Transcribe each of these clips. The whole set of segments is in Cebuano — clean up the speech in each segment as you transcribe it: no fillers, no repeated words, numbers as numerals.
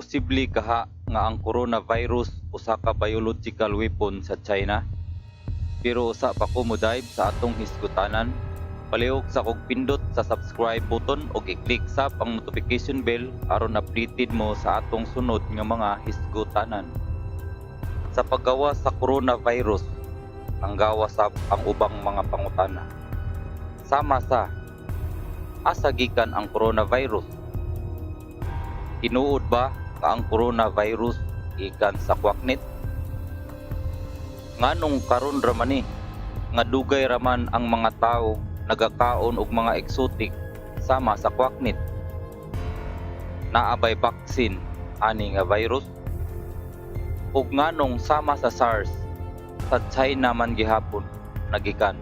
Posible kaha nga ang coronavirus usa ka biological weapon sa China? Pero usa pa ko mo-dive sa atong hisgutanan, palihog sa kog pindot sa subscribe button ug i-click sab ang notification bell aron updated mo sa atong sunod nga mga hisgutanan. Sa paggawas sa coronavirus, nanggawas sab ang ubang mga pangutana. Sama sa asa gikan ang coronavirus? Tinuod ba nga ang coronavirus gikan sa QuackNet? Nganong karon ra man ni nga dugay raman ang mga tao nagakaon og mga exotic sama sa QuackNet? Naa bay vaccine ani nga virus? Ug nganong sama sa SARS, sa China man gihapon nagikan?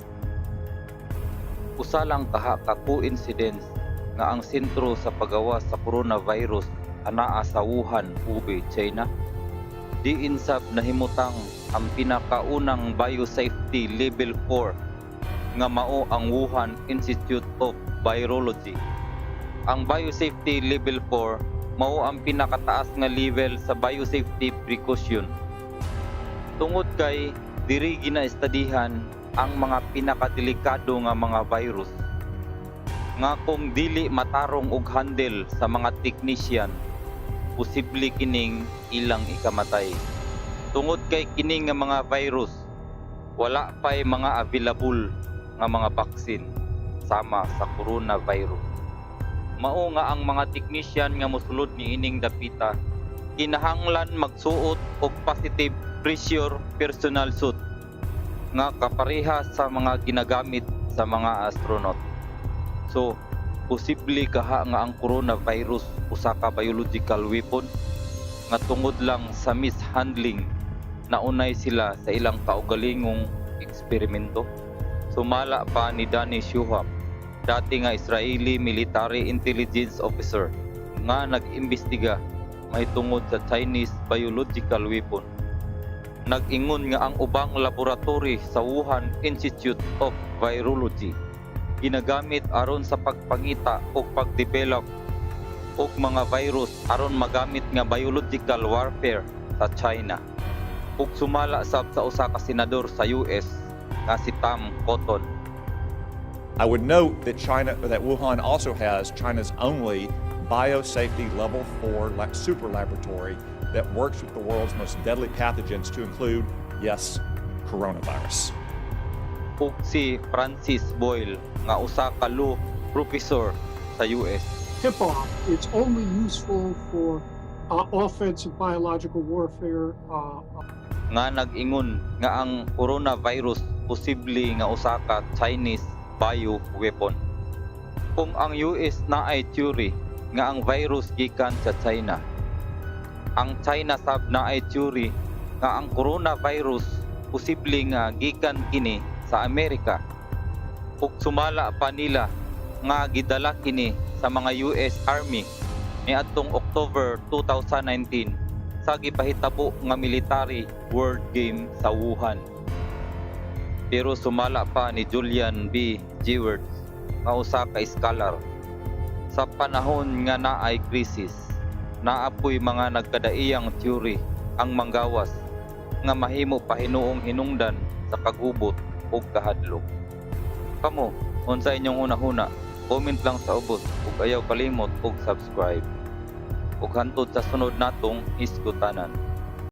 Usa lang kaha ka coincidence nga ang sentro sa pagawas sa coronavirus anaa sa Wuhan, Hubei, China. Diin sab nahimutang ang pinakaunang biosafety level 4 nga mao ang Wuhan Institute of Virology. Ang biosafety level 4 mao ang pinakataas nga level sa biosafety precaution. Tungod kay diri ginaestadihan ang mga pinakadelikado nga mga virus nga kung dili matarong og handle sa mga technician, posible kining ilang ikamatay. Tungod kay kini nga mga virus, wala pay mga available nga mga vaccine sama sa coronavirus. Mao nga ang mga technician nga mosulod niining dapita kinahanglan magsuot og positive pressure personal suit nga kapareha sa mga ginagamit sa mga astronaut. So, posible kaha nga ang coronavirus usa ka biological weapon nga tungod lang sa mishandling naunay sila sa ilang kaugalingong eksperimento. Sumala pa ni Dani Shoham, dati nga Israeli military intelligence officer nga nag-imbestiga mahitungod sa Chinese biological weapon. Nag-ingon nga ang ubang laboratory sa Wuhan Institute of Virology ginagamit aron sa pagpangita ug pagdevelop og mga virus aron magamit nga biological warfare sa China. Ug sumala sab sa usa ka senador sa US nga si Tom Cotton. I would note that China, that Wuhan also has China's only biosafety level 4 super laboratory that works with the world's most deadly pathogens to include, yes, coronavirus. Ug si Francis Boyle nga usa ka law professor sa US. Tip-off. It's only useful for offensive biological warfare. Nga nag-ingon nga ang coronavirus posible nga usa ka Chinese bioweapon. Kung ang US naay theory nga ang virus gikan sa China, ang China sab naay theory nga ang coronavirus posible nga gikan kini sa Amerika. Ug sumala pa nila nga gidala kini sa mga US Army niadtong October 2019 sa gipahitabo nga military world game sa Wuhan. Pero sumala pa ni Julian B. Gewirtz nga usa ka scholar, sa panahon nga naay krisis, naa poy mga nagkadaiyang theory ang manggawas nga mahimo pahinuong hinungdan sa kagubot ug kahadlok. Kamo, unsa inyong hunahuna? Comment lang sa ubos ug ayaw kalimot og subscribe. Ug hantod sa sunod natong hisgutanan.